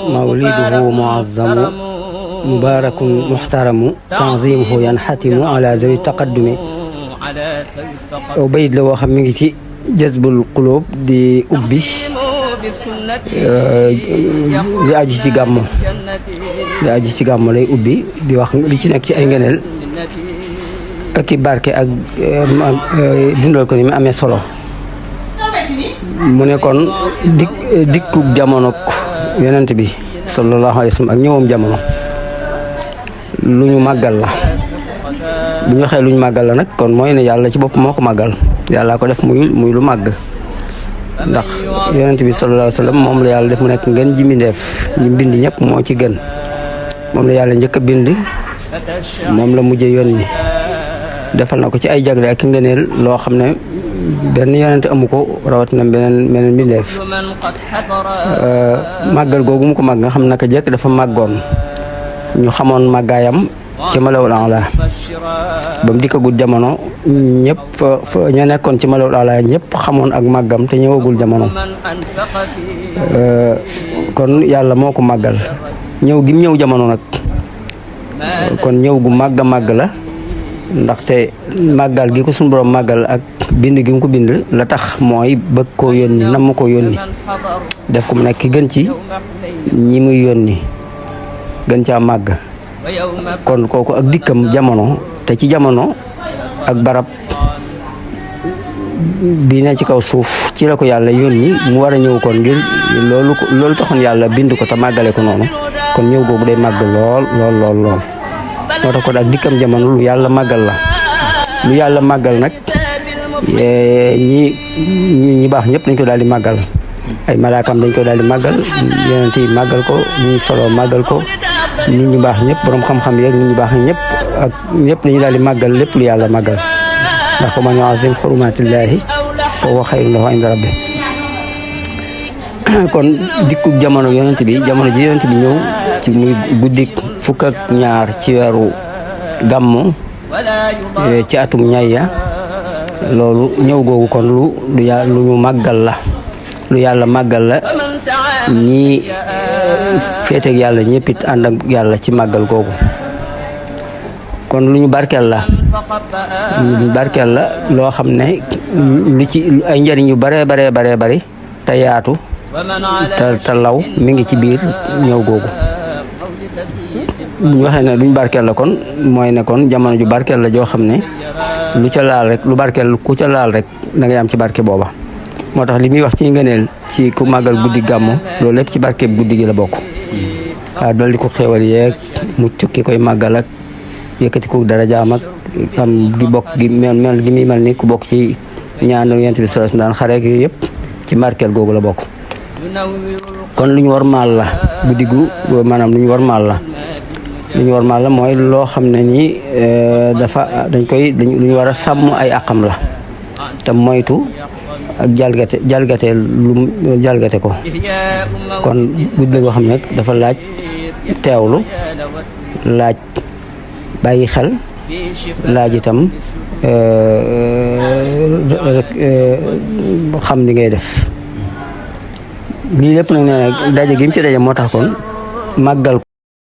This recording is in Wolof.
mawliduhu muazzamu mubarakun muhtaramu tanzimuhu yanxatimu ala zawi taqaddumi aw bayit la woo xam mi ngi ci jazbul qulub di ubbi li aju ci gàmmu lay ubbi di wax li ci nekk ci ay ngëneel ak i barke ak dundal ko ni mu amee solo. mu ne kon dikkug jamono yonent bi sallallahu alayhi wa sallam ak ñëwam jamono lu ñu màggal la. bu ñu waxee lu ñu màggal la nag kon mooy ne yàlla ci bopp moo ko màggal yàllaa ko def muy lu màgg ndax yonent bi sallallahu alayhi wa sallam moom la yàlla def mu nekk ngeen ji mbindeef ñi bind ñëpp moo ci gën moom la yàlla njëkk a bind moom la mujjee yónni defal na ko ci ay jagle ak ngëneel loo xam ne benn yonent amu ko rawatina beneen mbindeef màggal googu mu ko màgg nga xam naka jekk dafa màggoon ñu xamoon màggaayam ci malawul ala ba mu dikkagul jamono ñëpp ña nekkoon ci malawul ala ñëpp xamoon ak màggam te ñëwagul jamono kon yàlla moo ko màggal ñëw gi mu ñëw jamono nag kon ñëw gu màgg la ndaxte màggal gi ko suñu borom màggal ak bind gi mu ko bind la tax mooy bëgg koo yónni nam ma koo yónni def ko mu nekk gën ci ñi muy yónni gën caa màgg kon kooku ak dikkam jamono te ci jamono ak barab bi ne ci kaw suuf ci la ko yàlla yónni mu war a ñëw kon ngir loolu taxoon yàlla bind ko te màggale ko noonu kon ñëw googu day màgg lool moo tax kon ak dikkam jamono lu yàlla màggal la lu yàlla màggal nag ñi baax ñëpp dañ ko daal di màggal ay malaakam dañ ko daal di màggal yonent yi màggal ko ñi solo màggal ko nit ñu baax ñëpp borom xam-xam yeeg nit ñu baax ñëpp ak ñëpp dañu daal di màggal lépp lu yàlla màggal ndax wa man yu'azzim hurumatillahi fa huwa khayrun lahu 'inda rabbih kon dikkug jamono yonent bi jamono ji yonent bi ñëw ci muy guddik fukk ak ñaar ci weeru gàmmu ci atum ñayya loolu ñëw googu kon lu ñu màggal la lu yàlla màggal la ñi féeteeg yàlla ñëpp it ànd ak yàlla ci màggal googu kon lu ñu barkeel la loo xam ne lu ci ay njëriñ yu bare te yaatu te law mi ngi ci biir ñëw googu bu ñu waxee ne lu ñu barkeel la kon mooy ne kon jamono ju barkeel la joo xam ne lu ca laal rek lu barkeel ku ca laal rek da ngay am ci barke booba moo tax li muy wax ci ngëneel ci ku màggal guddi gàmmu loolu lépp ci barke guddi gi la bokk waaw dolli ko xéewal yeeg mu tukki koy màggal ak yëkkati ko darajaam ak am gi bokk gi mel gi muy mel ni ku bokk ci ñaanu yent bi sallallahu alayhi wasallam daan xareek yooyu yëpp ci barkeel googu la bokk kon lu ñu war maal la guddi gu maanaam lu ñu war maal la mooy loo xam ne nii lu ñu war a sàmm ay àqam la te moytu ak jalgate ko kon guddi la goo xam ne dafa laaj teewlu laaj bàyyi xel laaj itam xam ni ngay def lii lépp nag nee na daje gi mu ci daje moo tax kon màggal